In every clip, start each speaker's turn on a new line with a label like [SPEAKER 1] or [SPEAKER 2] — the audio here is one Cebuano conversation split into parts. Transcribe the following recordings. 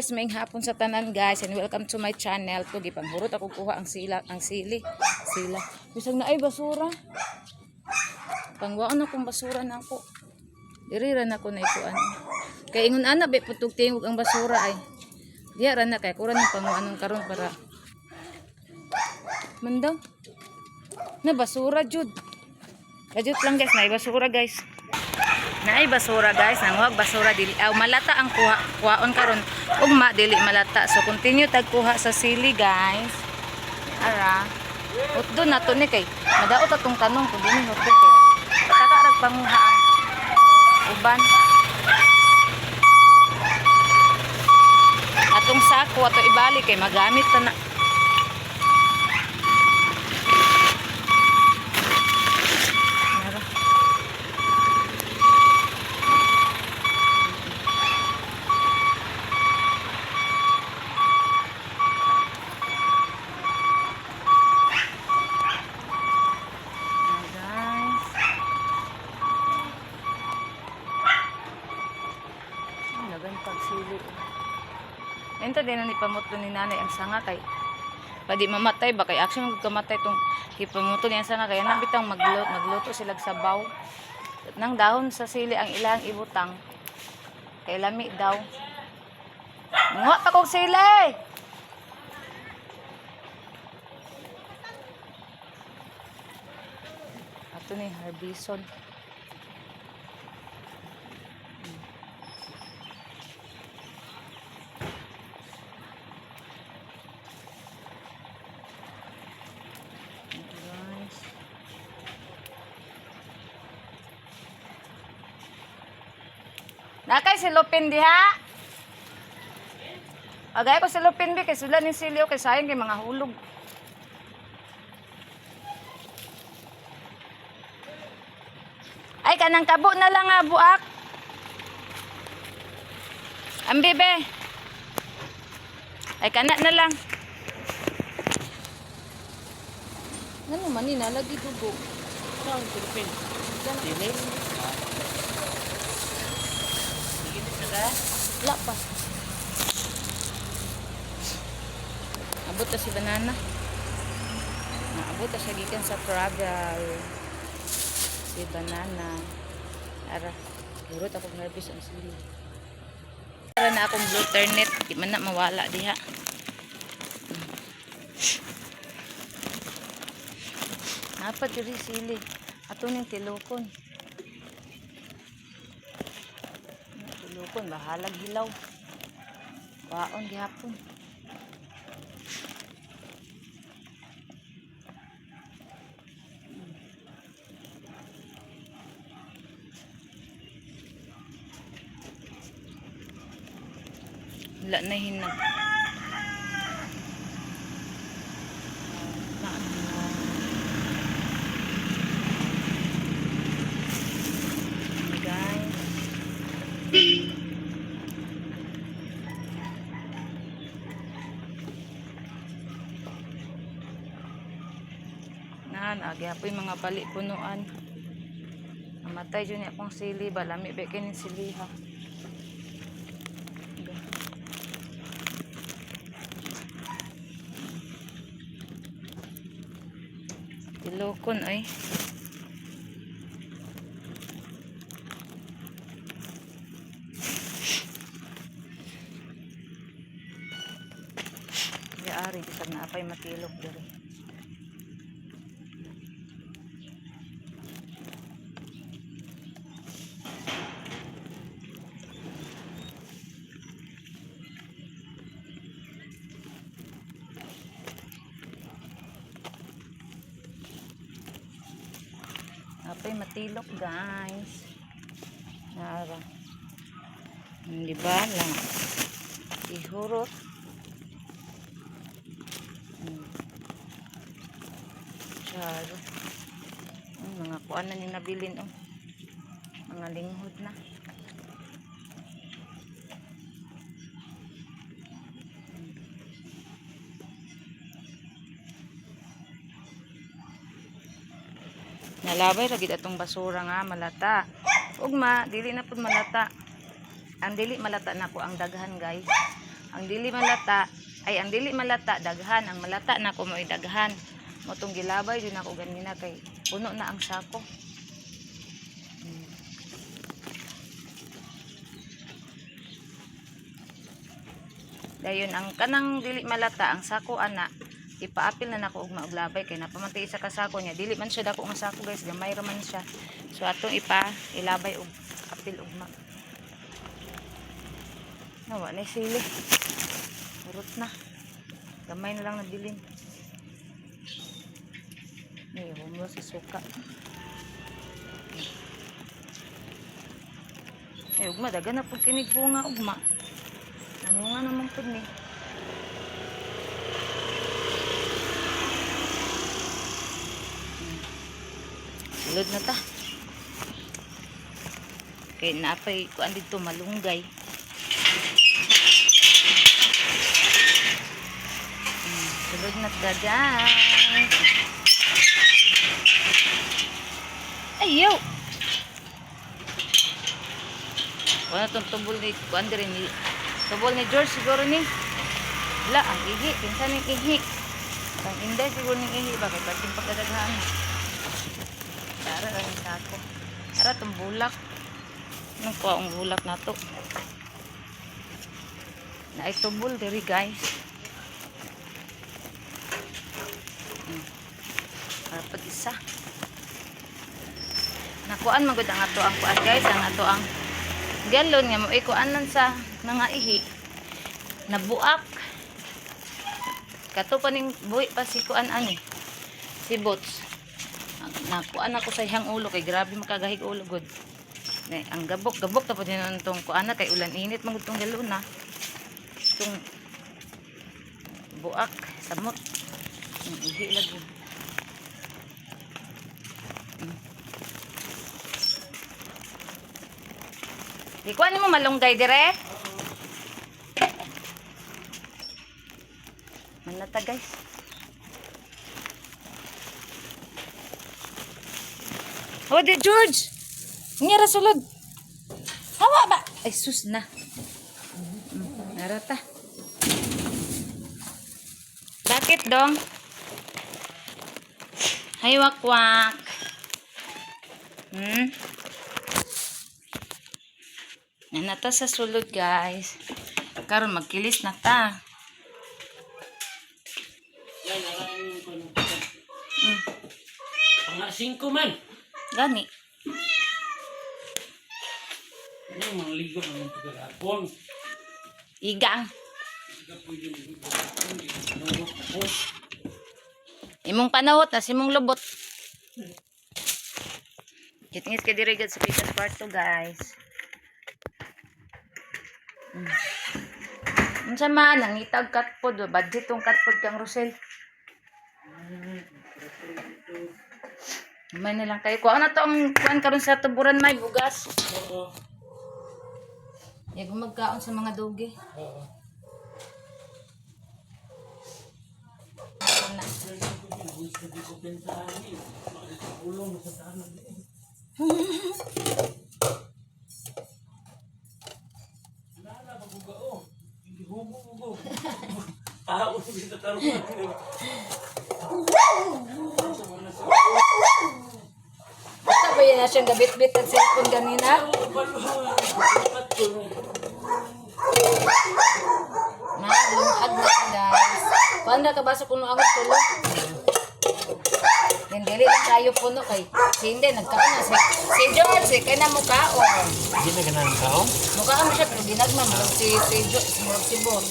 [SPEAKER 1] Guys, maayong hapon sa tanan, guys, and welcome to my channel. To gipanghurot ako kuha ang sila, ang sili. Sila. Bisag na ay basura. Pangwaon akong basura na ako. Diri ra na ko na ikuan. Kay ingon ana be putog tingog ang basura ay. Diya ra na kay kuran ng panguanon karon para Mandaw. Na basura jud. Kajut lang, guys, na basura, guys. Naay basura, guys, nanguhag basura dili aw malata ang kuha kuhaon karon. Ugma dili malata. So continue tag kuha sa sili, guys. Ara. Utdo na to ni kay madaot atong tanong kung dili hutdo kay. Pataka rag panguha ang uban. Atong sako ato ibalik kay magamit ta na. Ara. Ayan, guys. Ang lagan pagsili. Enta din na ni pamutlo ni nanay ang sanga kay padi mamatay ba kay action magud kamatay tong gipamuto niya ang sanga kay ana bitang magluto magluto sila sabaw nang dahon sa sili ang ilang ibutang kay lami daw. Manguha pa kog sili. Ato ni Harbison. Ito, guys. Nakay si Lupin diha. Agay ko si Lupin bi kay sula ni silyo kay sayang kay mga hulog. Ay, kanang kabo na lang nga buak. Ang bebe. Ay, kana na lang. Ano man ni nalagi dugo.
[SPEAKER 2] Saan Pilipin? Dili?
[SPEAKER 1] Wala pa. Abot ta si banana. Naabot ta siya gikan sa travel. Si banana. Ara, hurot akong harvest ang sili. Ara na akong blue turnip. Di man na mawala diha. Napa diri sili. Ato ning tilukon. Tilukon bahalag hilaw. Waon gihapon. Wala na hinag. Guys. Nan, agi apoy mga bali punuan. Namatay jud ni akong sili ba lami ba kini sili ha. Tilokon ay. Yaari bisag na apay matilok diri. Apay matilok, guys. Nara. Di ba lang? Ihurot. Charo. Mga kuan na ni nabilin oh. Mga linghod na. Nalabay ra gid atong basura nga malata. Ugma dili na pud malata. Ang dili malata nako ang daghan, guys. Ang dili malata ay ang dili malata daghan, ang malata na ko mo'y daghan. Mo tong gilabay jud nako ganina kay puno na ang sako. Dayon ang kanang dili malata ang sako ana ipaapil na nako og mauglabay kay napamantay isa ka sako niya, dili man siya dako nga sako guys, gamay ra man siya, so atong ipa ilabay og apil ugma. Nawa na sili, urot na, gamay na lang nabilin ni humo sa suka. Ay ugma dagan na pud kinig bunga ugma. Namunga naman pud ni. Sulod na ta. Kay napay kuan dito malunggay. Sulod na ta guys. Ayaw. Wala tong tubol ni kuan diri ni tubol ni George siguro ni. Wala ang ihi, kinsa ning ihi? Ang inday siguro ning ihi ba kay perting pagkadaghan. Tara lang sa ako. Tara tong bulak. Anong kuha ang bulak na to? Naay tubol diri guys. Para pag isa. Nakuan man gud ang ato ang kuan guys, ang ato ang galon nga mo ikuanan sa mga ihi. Nabuak. Kato pa ning buhi pa si kuan ani. Si Bots. Nakuan ako sa iyang ulo kay grabe makagahig ulo gud. Ne, ang gabok-gabok tapos din tong kuan na kay ulan init man gud tong galon na. Tong buak samot. Ang ihi lagi. Di kuan mo malunggay dire? Manata guys. Oh, di George. Nga ra sulod. Hawa ba? Ay sus na. Narata. Bakit dong? Hay wakwak. Nanata sa sulod guys. Karon magkilis na ta.
[SPEAKER 2] Yan, naraang ko nung Panga 5 man.
[SPEAKER 1] Gani.
[SPEAKER 2] Ano, mga ligo naman pagkakapon.
[SPEAKER 1] Igang.
[SPEAKER 2] Hindi pwede ligo. Hindi ko.
[SPEAKER 1] Imong panahot na simong lubot. Kitngit kay diri gad sa pikas kwarto guys. Unsa man nangitag katpod, budget tong katpod kang Rosel. May na lang kayo. Kuha na to ang kuan karon sa tuburan may bugas.
[SPEAKER 2] Oo.
[SPEAKER 1] Yago magkaon sa mga dugi.
[SPEAKER 2] Oo.
[SPEAKER 1] Ito na. Basta ba yun na siyang gabit-bit at cellphone ganina? Na, lungag na siya guys. Kuan ra ka ba sa kuno ang tulo? Then dili lang kayo puno kay si hindi nagkaon na si si George si kay na mukaon.
[SPEAKER 2] Hindi na ganahan ka, oh?
[SPEAKER 1] Mukaon mo siya pero ginagma mo si si George murag si Bot.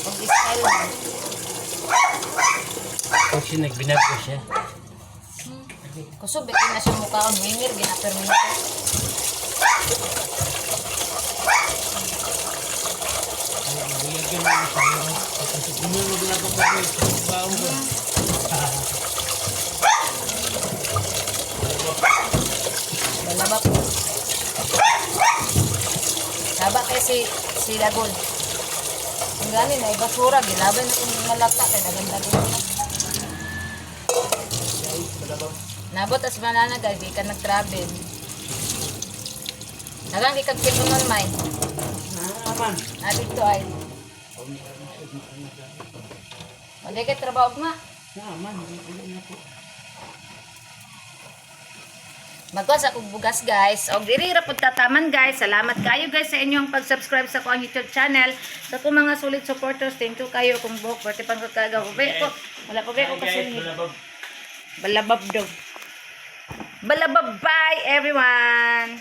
[SPEAKER 1] Pag style mo.
[SPEAKER 2] Kasi nagbinago siya.
[SPEAKER 1] Kusog kay na siya mukaon wingir ginaperminto. Balabak. Saba kay si si Lagol. Ang gani na ibasura gilabay na kung malata kay naganda na. Nabot as banana guys, di ka nag-travel. Nagang di kag pinunon may.
[SPEAKER 2] Aman.
[SPEAKER 1] Na dito ay. Wala kay trabaho ma.
[SPEAKER 2] Na man, wala na po.
[SPEAKER 1] Magkuha sa akong bugas, guys. Og diri ra pud tataman, guys. Salamat kayo, guys, sa inyong pag-subscribe sa akong YouTube channel. Sa akong mga solid supporters, thank you kayo kung buhok pati pang kagaw. Ko. Wala pa ko
[SPEAKER 2] Hi guys,
[SPEAKER 1] kasulod.
[SPEAKER 2] balabag.
[SPEAKER 1] Balabab daw. Balabab, bye everyone.